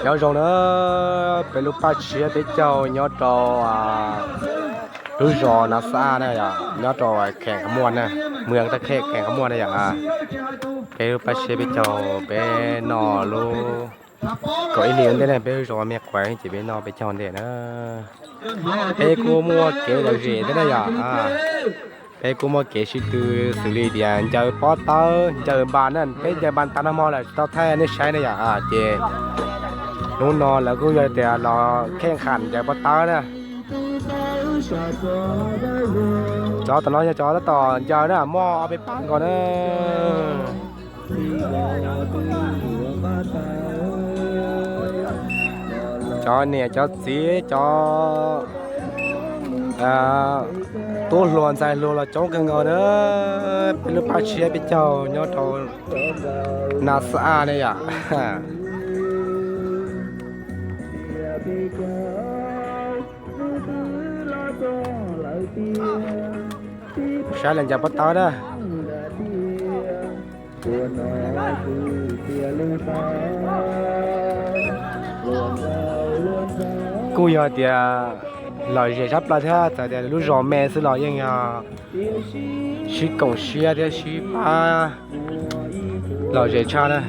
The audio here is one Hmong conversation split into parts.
Nyob zoo na, peb lub paj tshiab peb caug nyob rau lub zos Nav Xab Aj na yom, nyob rau kheem Qhov Muaj na, mws tag kheem Qhov Muaj na yom. Peb lub paj tshiab peb caug peb noj lub kaum ib hlis ua ntej na, peb lub zos me quav ces peb noj peb caug ntej na. Peb kuj muaj kev lom zem thiab na yom. Peb kuj muaj kev sib tw xws li tias ncaws pob tawb ncaws npas na, peb ncaws npas tag nag hmo lawm tsis tau thaij nej saib na yom. Ces hnub no lawv kuj yog tias los kheej kham ncaws pob tawb na. Cov tom no yog cov tab tom ncaws na, muaj ob peb pab nkaus na. Cov niam cov txiv cov tub hluas ntxhais hluas los coob kawg nkaus na. Peb lub paj tshiab peb caug nyob rau Nav Xab Aj ne yom. Saib lawv ncaws pob tawb na. Kuj yog tias lom zem tshaj plaws thiab, txawm tias lub zos me xwb los yeej yog sib koom siab thiab sib pab lom zem tshaj na.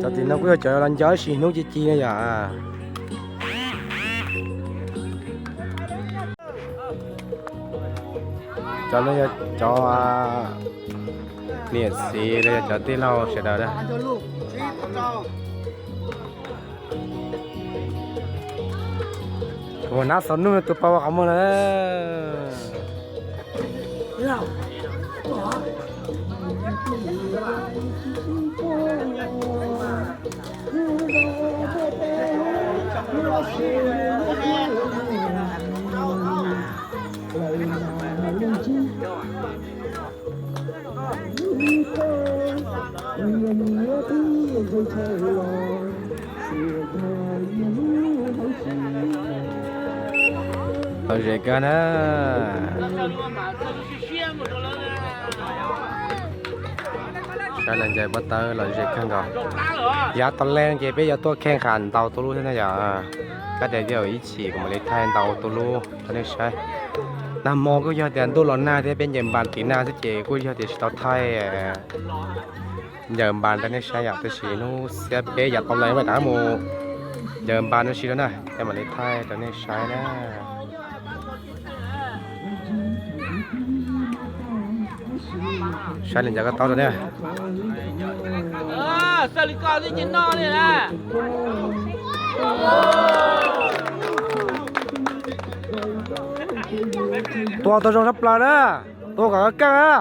Cov tim no kuj yog cov los ncaws ib sim hnub ci ci ne yom. Cov no yog cov niam txiv los yog cov tij laug sawv daws na. Ua nab xaus nuj tus pab ua qhov muag na. Lom zem kawg na. Saib lawv ncaws pob tawb lom zem kawg nkaus. Yav tau leej ces peb yuav tuaj kheej qham ntaus tus lub thiab na yom. Kab tias yog ib chim kuv mam li thaij ntaus tus lub rau nej saib. Nag hmo kuj yog tias ntuj los nag thiab peb ncaws npas tim nag xwb ces kuj yog tias tsis tau thaij ncaws npas rau nej saib yom, tab sis hnub xiab peb yav tau leej mam rov mus ncaws npas rau si rau na, es mam li thaij rau nej saib na. Saib li ncaws koj taub rau ne. Tua tau zoo tshaj plaws na, tua kom keej na.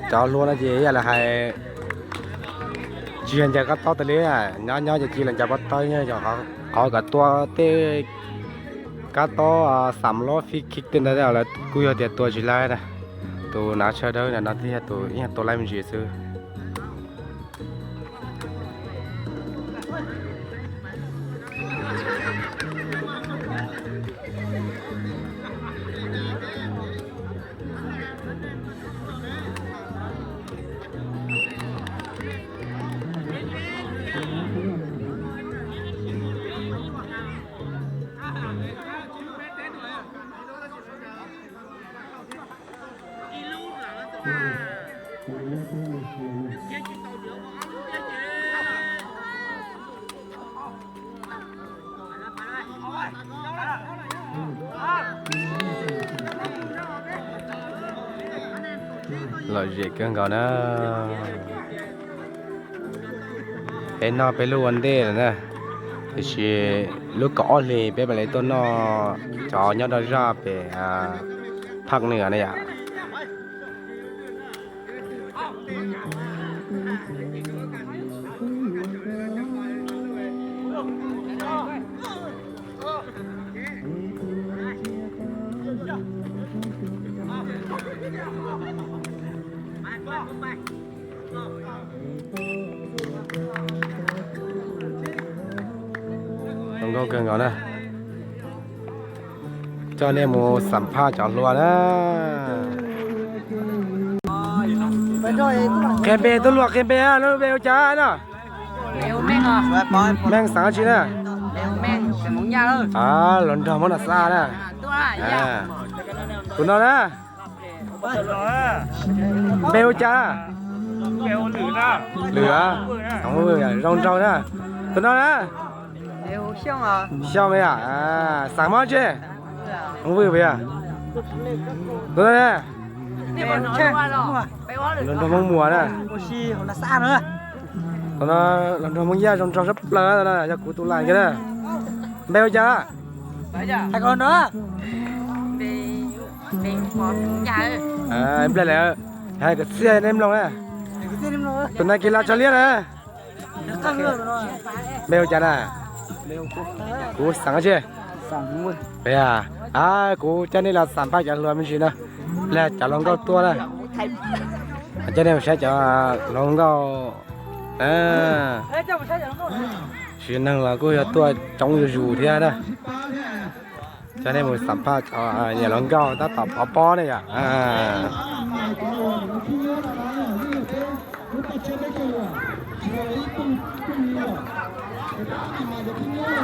Cov hluas no ces ib yam li hais, tsis yog ncaws kab tob tas li, nyob nyob ces cia li ncaws pob tawb, yog qhov kom tua tej kab tob xam lob fib khib tej ntawd lawv kuj yog tias tua tsis laib na. Tus hnav tsho dawb no thiaj tua laib me ntsis xwb. Lom zem kawg nkaus na. Peb noj peb lub ua ntej lawm na, tiam sis lub kaum ob hlis peb mam li tuaj noj cov nyob rau zaj pem phaj nws na yom. Zoo nkauj kawg nkaus na. Coj nej mus xam phaj cov hluas na. Qhia npe, tub hluas qhia npe, lub npe hu cas no? Meej xeem dab tsi na? Hluas nraug Hmoob Nab Xaj na. Tus no na? Npe hu cas? Lwm, zoo nraug na. Tus no na? Xyooj yom. Xeem Hmoob tsi? Hmoob Vwj puas yog? Tus no na? Hluas nraug Hmoob Muas na. Tus no hluas nraug Hmoob Yaj zoo nraug sab plaws, yog kuv tus lam kiag na. Npe hu cas? Nplej lawm, hais kom txiaj nej mloog na. Tus no kis las tsho liab na. Npe hu cas na? Kuv xeem tsi? Kuv coj nej los xam phaj cov hluas me ntsis na. Lag cov hluas nkauj tuaj na. Coj nej mus saib cov hluas nkauj. Tsis neeg los kuj yog tuaj coob zuj zus thiab na. Coj nej mus xam phaj cov nyuam hluas nkauj tab tom phov pob ne yom.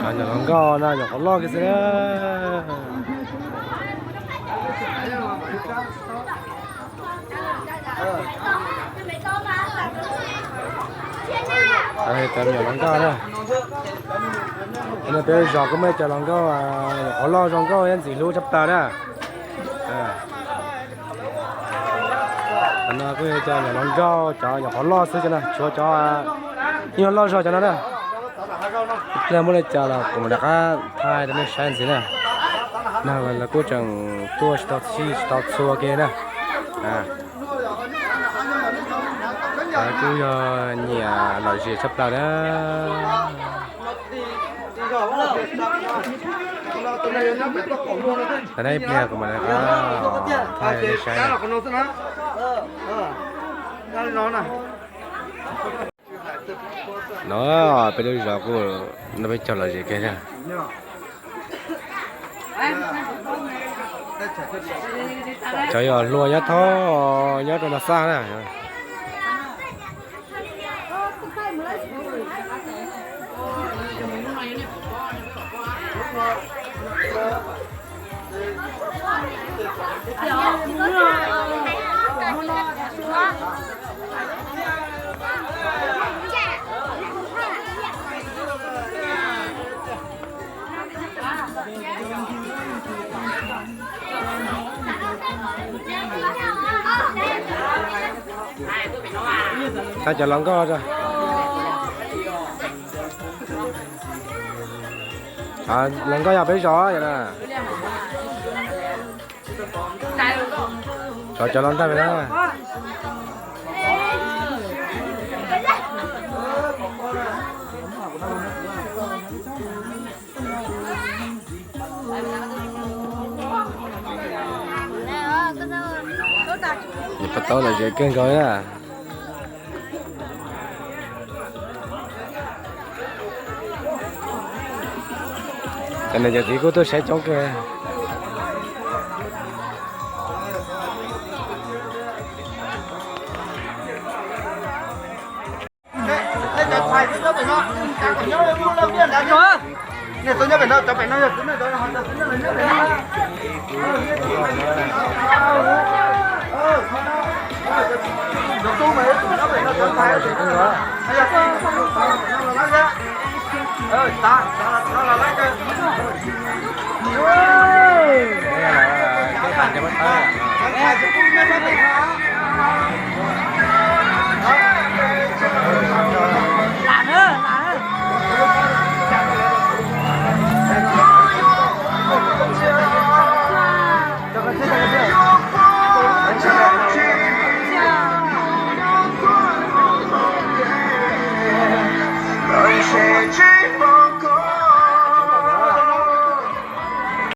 Cov nyuam hluas nkauj no nyuam qhuav loj kiag xwb na. Cov nyuam hluas nkauj na. Peb lub zos kuj muaj cov hluas nkauj nyuam qhuav loj zoo nkauj thiab ntxim hlub tshaj plaws na. Qhov no kuj yog cov nyuam hluas nkauj, cov nyuam qhuav loj xwb cov no, tshuav cov ib nyuag loj zog cov no na. Ib pliag muaj li cas los kuv mam rov qab thaij rau nej saib ntxiv na. Neeg los kuj tseem tuaj tsis tau txhij tsis tau txhua kiag na. Kuj yog nyiam lom zem tshaj plaws na. Ib pliag kuv mam rov qab thaij rau nej saib. No peb lub zos kuj noj peb caug lom zem kiag thiab. Cov yog hluas nyob thoob nyob rau no xaj na. Thaij cov hluas nkauj, hluas nkauj yog peb zos na. Tso cov hluas nraug na. Niam pog tau lom zem kawg nkaus na. Cov niam cov txiv kuj tuaj saib coob kawg.